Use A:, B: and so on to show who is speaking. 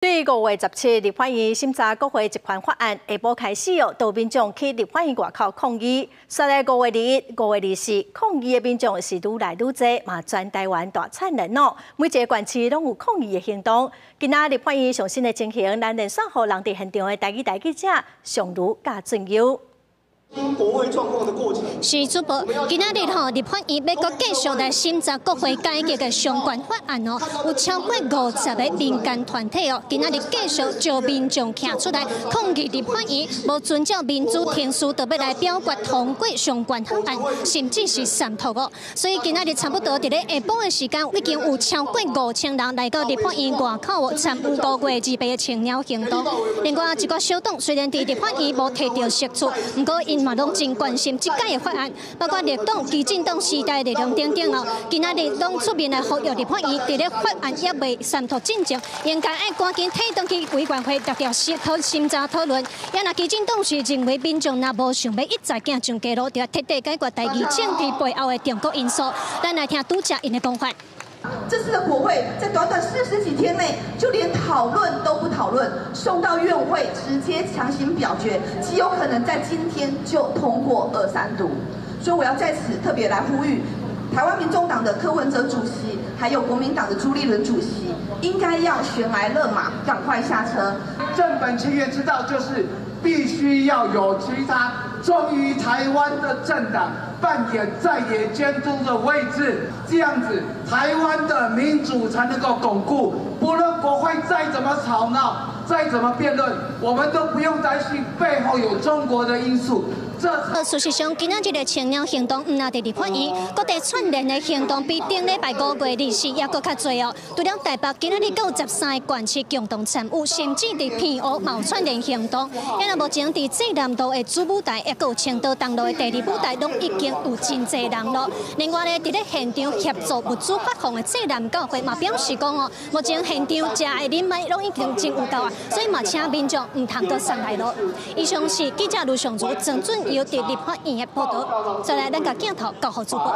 A: 對5月17立法院審查國會集權法案，下晡開始哦，都有民眾去立法院外口抗議。煞來5月21、5月24，抗議的民眾是愈來愈濟，嘛全台灣大串聯哦。每一个縣市攏有抗議的行動。今仔立法院上新的情形，咱連線予人佇現場的台語台記者尚如佮俊優。
B: 國會狀況的過程。
C: 是主播，今仔日吼立法院欲閣繼續來審查國會改革的相關法案哦，有超過50個民間團體哦，今仔日繼續召民眾徛出來抗議立法院無遵照民主程序，就欲來表決通過相關法案，甚至是三讀哦。所以今仔日差不多佇咧下晡的時間，已經有超過5000人來到立法院外口哦，參與5月28的青鳥行動。另外一個小黨雖然佇立法院無提著席次，毋過𪜶嘛攏真關心這屆的法案，包括綠黨、基進黨、時代力量等等哦，今仔日攏出面來呼籲立法院，佇咧法案猶未三讀進前，應該愛趕緊退轉去委員會逐條審查討論。也若基進黨是認為民眾若無想欲一再行上街路，就愛徹底解決台語政治背後的中國因素。咱來聽拄才𪜶的講法。
D: 這次的國會在短短四十幾天內，就連討論都不討論，送到院會直接強行表決，極有可能在今天就通過二三讀。所以我要在此特別來呼籲，台灣民眾黨的柯文哲主席，還有國民黨的朱立倫主席，應該要懸崖勒馬，趕快下車。
E: 正本清源之道就是必須要有其他忠於台灣的政黨扮演在野監督的位置，這樣子台灣的民主才能夠鞏固。不論國會再怎麼吵鬧，再怎麼辯論，我們都不用擔心背後有中國的因素。
C: 事實上，今仔日的青鳥行動，毋但佇立法院，各地串聯的行動比頂禮拜5月24猶閣較濟哦。除了台北，今仔日閣有13個縣市共同參與，甚至佇澎湖嘛有串聯行動。也若目前佇濟南路的主舞台，抑閣有青島東路的第二舞台，攏已經有真濟人囉。另外呢，佇咧現場協助物資發放的濟南教會嘛表示講哦，目前現場食的啉的攏已經真有夠啊，所以嘛請民眾毋通閣送來囉。以上是記者盧尚如、曾俊。由佇立法院的報道，再來咱共鏡頭交予主播。